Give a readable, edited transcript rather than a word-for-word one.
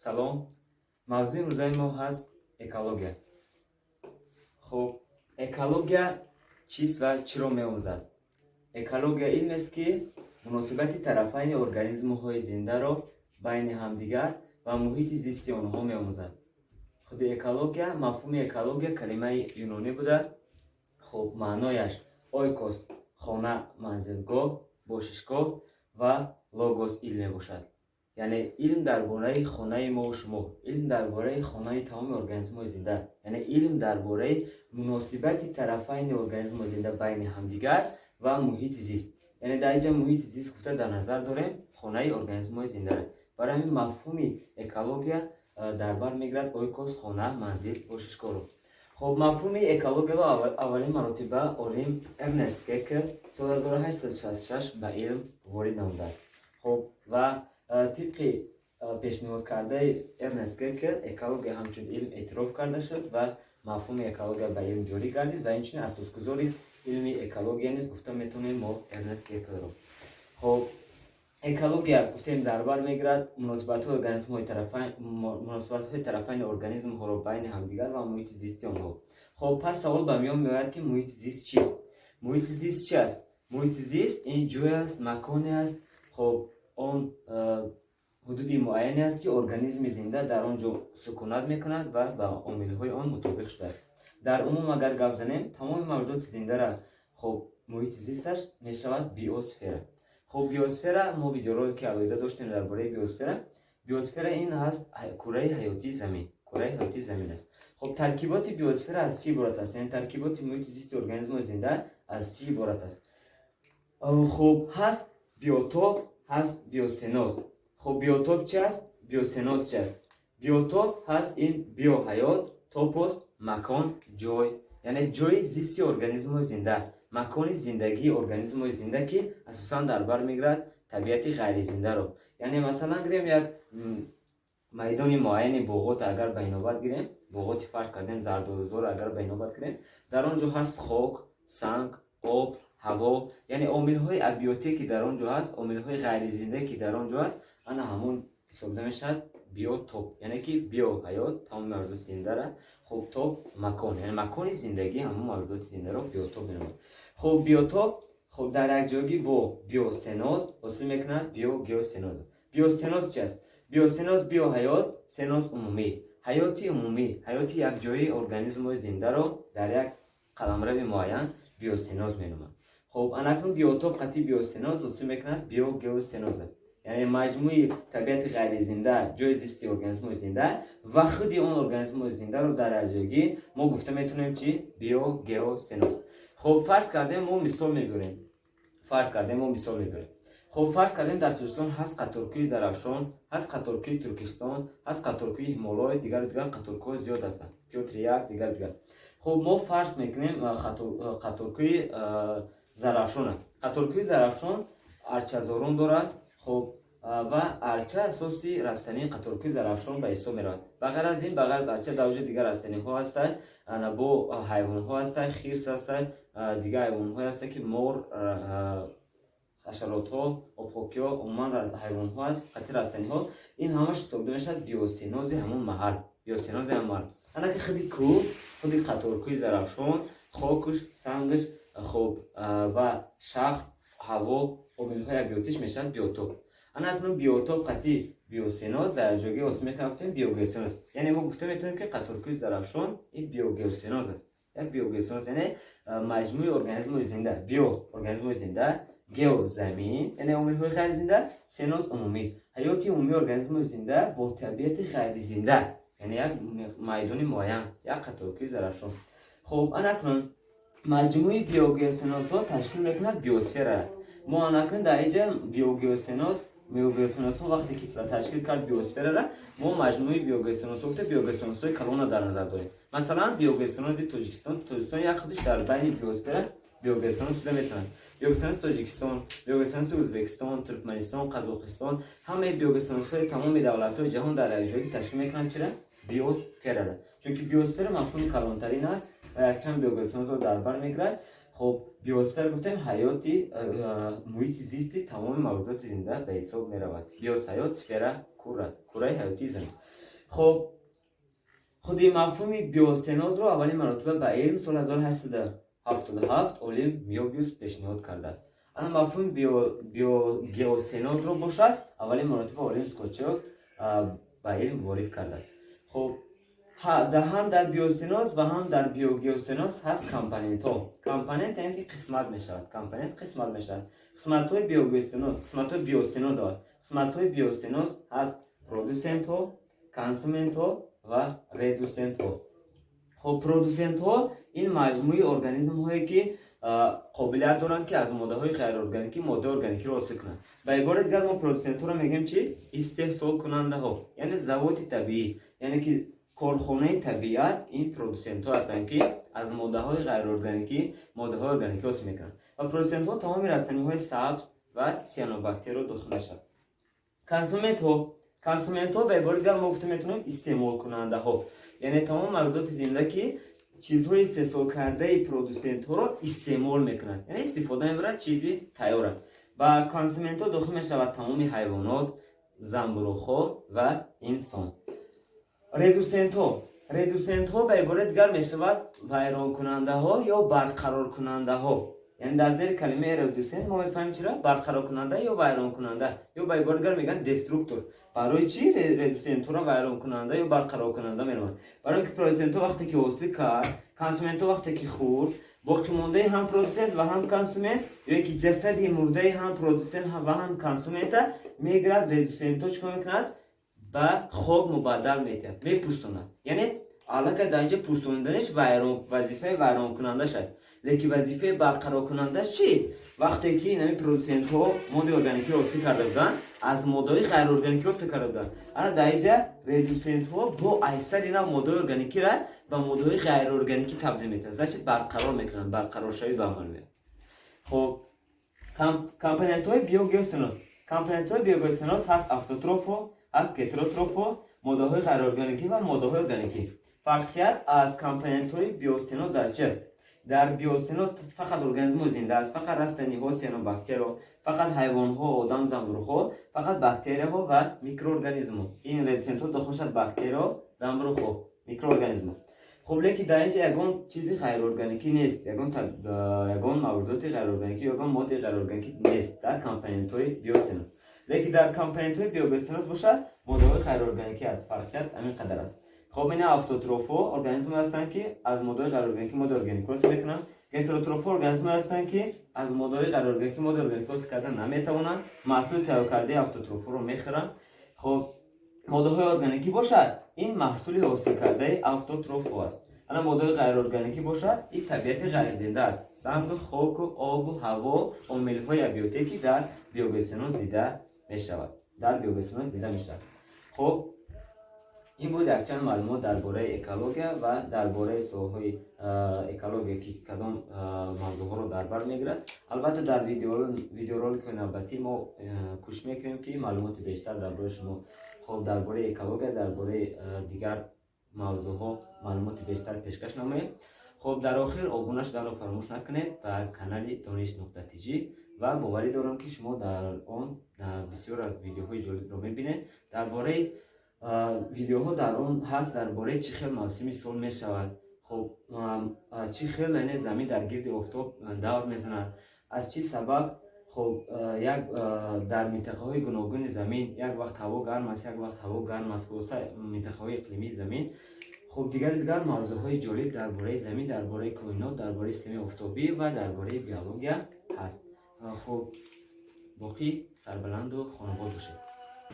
Салом. Мавзӯи имрӯзаи мо ҳаст экология. Хуб, экология чист ва чиро меомӯзад? Экология илмест, ки муносибати тарафайни организмҳои зиндаро байни ҳамдигар ва муҳити зисти онҳо меомӯзад. Худи экология, мафҳуми экология калимаи юнонӣ буда, хуб, маънояш ойкос хона, манзилгоҳ, бошишгоҳ ва логос илм мебошад. Яъне илм дар бораи хонаи мову шумо, илм дар бораи хонаи тамоми организмҳои зинда, яъне илм дар бораи муносибати тарафайни организмҳои зинда байни ҳамдигар ва муҳити зист. Яъне дар инҷа муҳити зист гуфта дар назар дорем хонаи организмҳои зиндаро. Барои ҳамин мафҳуми экология дар бар мегирад ойкос хона, манзил, бошишгоҳро. Хуб, мафҳуми экологияро аввалин маротиба олим Эрнест Геккел соли 1866 ба илм ворид намудааст. Хуб, ва тибқи пешниҳод кардаи Эрнест Геккел экология ҳамчун илм эътироф карда шуд ва мафҳуми экология ба илм ҷорӣ гардид ва инчунин асосгузори илми экология низ гуфта метавонем мо Эрнест Геккелро. Хуб, экология гуфтем дар бар мегирад муносибатҳои тарафайни организмҳоро байни ҳамдигар ва муҳити зисти онҳо. Хуб, пас савол ба миён меояд, ки муҳити зист чист? Муҳити зист чи аст? Муҳити зист ин ҷой аст, маконе аст, хуб, он ҳудуди муайяне аст, ки организми зинда дар он ҷо сукунат мекунад ва ба омилҳои он мутобиқ шудааст. Дар умум агар гап занем, тамоми мавҷудоти зиндара, хуб, муҳити зисташ мешавад биосфера. Хуб, биосфера, мо видеоролики алоҳида доштем дар бораи биосфера. Биосфера ин ҳаст кураи ҳаётии замин, кураи ҳаётии замин аст. Хуб, таркиботи биосфера аз чӣ иборат аст? Яъне таркиботи муҳити зисти организмҳои зинда аз чӣ иборат аст? Хуб, ҳаст биотоп, ҳаст биосеноз. Хуб, биотоп чи аст, биосеноз чи аст? Биотоп ҳаст ин био ҳаёт, топос макон, ҷой, яъне ҷои зисти организмҳои зинда, макони зиндагии организмҳои зинда, ки асосан дар бар мегирад табиати ғайризиндаро. Яъне масалан гирем, як майдони муайяни боғот агар ба инобат гирем, боғоти, фарз кардем, зардолузорро агар ба инобат гирем, дар он ҷо ҳаст хок, санг, об, ҳаво, яъне омилҳои абиотие, ки дар он ҷо ҳаст, омилҳои ғайризиндае, ки дар он ҷо ҳаст, ана ҳамон ҳисобида мешавад биотоп. Яъне ки био ҳаёт, тамоми мавҷудоти зиндара, хуб, топ макон, яъне макони зиндагии ҳамон мавҷудоти зиндаро биотоп меноманд. Хуб, биотоп, хуб, дар якҷоягӣ бо биосеноз ҳосил мекунад биогеосеноз. Биосеноз чи аст? Биосеноз био ҳаёт, сеноз умумӣ, ҳаёти умумӣ, ҳаёти якҷояи организмҳои зиндаро дар як қаламрави муайян биосеноз меноманд. Хуб, анакнун биотоп қатъи биосеноз ҳосил мекунад биогеосеноза, яъне маҷмӯи табиати ғайризинда, ҷои зисти организмҳои зинда ва худи он организмҳои зиндаро дар якҷоягӣ мо гуфта метавонем чи? Биогеосеноз. Хуб, фарз кардем, мо мисол мебиёрем, фарз кардем, мо мисол мебиёрем. Хуб, фарз кардем, дар Тоҷикистон ҳаст қаторкӯи Зарафшон, ҳаст қаторкӯи Туркистон, ҳаст қаторкӯи Ҳимолой, дигару дигар қаторкӯҳо зиёд ҳастанд, Пётр як, дигару дигар. Хуб, мо фарз мекунем қаторкӯи Зарафшона. Қаторкӯи Зарафшон арчазорон дорад. Хуб, ва арча асоси растании қаторкӯи Зарафшон ба ҳисоб меравад. Ба ғайр аз ин, ба ғайр аз арча, дар вуҷуди дигар растаниҳо ҳастанд, бо ҳайвонҳо ҳастанд, хирс ҳастанд, дигар ҳайвонҳое ҳастанд, ки мор, ҳашаротҳо, обхокиҳо, умуман ҳайвонҳо аст қатъи растаниҳо. Ин ҳамаш ҳисобида мешавад биосенози ҳамон маҳал, биосенози ҳамон маҳал. Ана ки худи кӯҳ, худи қаторкӯи Зарафшон, хокуш, сангаш, хуб, ва шах, ҳаво, омилҳои абиотиш мешавад биотоп. Ана акнун биотоп қатъи биосеноз дар якҷоягӣ ҳосил мекунад, гуфтем, биогеосеноз. Яъне мо гуфта метавонем, ки қаторкӯи Зарафшон ин биогеосеноз аст, як биогеосеноз, яъне маҷмӯи организмҳои зинда, био организмҳои зинда, гео замин, яъне омилҳои ғайризинда, сеноз умумӣ, ҳаёти умумии организмҳои зинда бо табиати ғайризинда, яъне як майдони муайян, як қаторкӯи Зарафшон. Хуб, ана акнун маҷмӯи биогеосенозҳо ташкил мекунад биосферара. Мо анакнун дар инҷа биогеосенозҳо вақте ки ташкил кард биосферара, мо маҷмӯи биогеосенозҳо гуфта биогеосенозҳои калона дар назар дорем. Масалан, биогеосенози Тоҷикистон. Тоҷикистон як худиш дар байни биосфера биогеосеноз шуда метавонад. Биогеосенози Тоҷикистон, биогеосенози Ӯзбекистон, Туркманистон, Қазоқистон, ҳамаи биогеосенозҳои тамоми давлатҳои ҷаҳон дар якҷоягӣ ташкил мекунанд чира? Биосферара. Чунки биосфера мафҳуми калонтарин аст ва якчанд биогеосенозро дар бар мегирад. Хуб, биосфера гуфтем ҳаёти муҳити зисти тамоми мавҷудоти зинда ба ҳисоб меравад. Биос ҳаёт, сфера кура, кураи ҳаётии замин. Хуб, худи мафҳуми биоценозро аввалин маротиба ба илм соли 1877 олим Мёбиус пешниҳод кардааст. Ана мафҳуми биогеоценозро бошад, аввалин маротиба олим Скочилов ба илм ворид кардааст. Хуб, ҳам дар биоценоз ва ҳам дар биогеоценоз ҳаст компонентҳо. Компонент яъне ки қисмат мешавад, компонент қисмат мешавад. Қисматҳои биогеоценоз, қисматҳои биоценоз аввал. Қисматҳои биоценоз ҳаст: продусентҳо, консументҳо ва редусентҳо. Хуб, продусентҳо ин маҷмӯи организмҳое, ки қобилият доранд, ки аз моддаҳои ғайриорганикӣ моддаи органикиро ҳосил кунанд. Ба ибораи дигар, мо продусентҳоро мегӯем чи? Истеҳсолкунандаҳо, яъне заводи табиӣ, яъне ки корхонаи табиат. Ин продусентҳо ҳастанд, ки аз моддаҳои ғайриорганикӣ моддаҳои органикӣ ҳосил мекунанд, ва продусентҳо тамоми растаниҳои сабз ва цианобактериро дохил мешавад. Консументҳо. Консументҳо, ба ибораи дигар, мо гуфта метавонем, истеъмолкунандаҳо, яъне тамоми мавҷудоти зинда, ки чизҳои истеҳсолкардаи продусентҳоро истеъмол мекунанд, яъне истифода мебарад чизи тайёра. Ба консументҳо дохил мешавад тамоми ҳайвонот, занбуруғҳо ва инсон. Редусентҳо. Редусентҳо, ба ибораи дигар, мешавад вайронкунандаҳо ё барқароркунандаҳо. Яъне дар зери калимаи редусент мо мефаҳмем чиро? Барқароркунанда ё вайронкунанда, ё ба ибораи дигар мегӯянд деструктор. Барои чӣ редусентҳоро вайронкунанда ё барқароркунанда меноманд? Барои он ки продусентҳо вақте ки ҳосил кард, консументҳо вақте ки хӯрд, боқимондаи ҳам продусент ва ҳам консумент ё ки ҷасади мурдаи ҳам продусент ва ҳам консумента мегирад. Редусентҳо чӣ кор мекунад? Ба хок мубаддал метиҳад, мепӯстонад. Яъне аллакай дар инҷа пӯстониданаш вайрон, вазифаи вайронкунанда шад. Лекин вазифаи барқароркунандаш чӣ? Вақте ки инами продусентҳо моддаи органикиро ҳосил карда буданд, аз моддаҳои ғайриорганикӣ ҳосил карда буданд, ана дар инҷа редусентҳо бо айсари нав моддаҳои органикиро ба моддаҳои ғайриорганикӣ табдил метиҳанд, значит, барқарор мекунанд, барқароршавӣ ба амал меояд. Хуб, компонентҳои биогеоценоз. Компонентҳои биогеоценоз ҳаст автотрофо, ҳаст гетеротрофо, моддаҳои ғайриорганикӣ ва моддаҳои органикӣ. Фарқият аз компонентҳои биоценоз дар чи аст? Дар биоценоз фақат организмҳои зинда аст, фақат растаниҳо, цианобактериҳо, фақат ҳайвонҳо, одам, занбуруғҳо, фақат бактерияҳо ва микроорганизмҳо. Ин редусентҳо дохил мешавад: бактерияҳо, занбуруғҳо, микроорганизмҳо. Хуб, лекин дар инҷа ягон чизи ғайриорганикӣ нест, ягон мавҷудоти ғайриорганикӣ, ягон моддаи ғайриорганикӣ нест дар компонентҳои биоценоз. Лекин дар компонентҳои биогеоценоз бошад, моддаҳои ғайриорганикӣ аст. Фарқият ҳамин қадар аст. Хоб, ина автотрофҳо организмҳое ҳастанд, ки аз моддаҳои ғайриорганикӣ моддаи органикӣ ҳосил мекунанд. Гетеротрофҳо организмҳое ҳастанд, ки аз моддаҳои ғайриорганикӣ моддаи органикӣ ҳосил кардан наметавонанд, маҳсули тайёркардаи автотрофҳоро мехӯранд. Хоб, моддаҳои органикӣ бошад, ин маҳсули ҳосилкардаи автотрофҳо аст. Ана моддаҳои ғайриорганикӣ бошад, ин табиати ғайризинда аст: сангу хоку обу ҳаво, омилҳои абиотикӣ, ки дар биогеоценоз дида мешавад, дар биогеоценоз дида мешавад. Хуб, ин буд якчанд маълумот дар бораи экология ва дар бораи соҳаҳои экология, ки кадом мавзӯъҳоро дар бар мегирад. Албатта, дар видеороликҳои навбатӣ мо кӯшиш мекунем, ки маълумоти бештар дар бораи шумо, хоб, дар бораи экология, дар бораи дигар мавзӯъҳо маълумоти бештар пешкаш намоем. Хоб, дар охир обуна шуданро фаромӯш накунед ба канали Дониш.Тж ва боварӣ дорам, ки шумо дар он бисёр аз видеоҳои ҷолибро мебинед. Дар бораи видеоҳо дар он ҳаст дар бораи чӣ хел мавсими сол мешавад, хоб, чӣ хел, яъне, замин дар гирди офтоб давр мезанад, аз чӣ сабаб, хоб, як дар минтақаҳои гуногуни замин як вақт ҳаво гарм аст, як вақт ҳаво гарм аст, хулоса, минтақаҳои иқлимии замин. Хуб, дигар мавзӯъҳои ҷолиб дар бораи замин, дар бораи коинот, дар бораи системаи офтобӣ ва дар бораи биология ҳаст. Хуб, боқӣ сарбаланду хонобод бошед.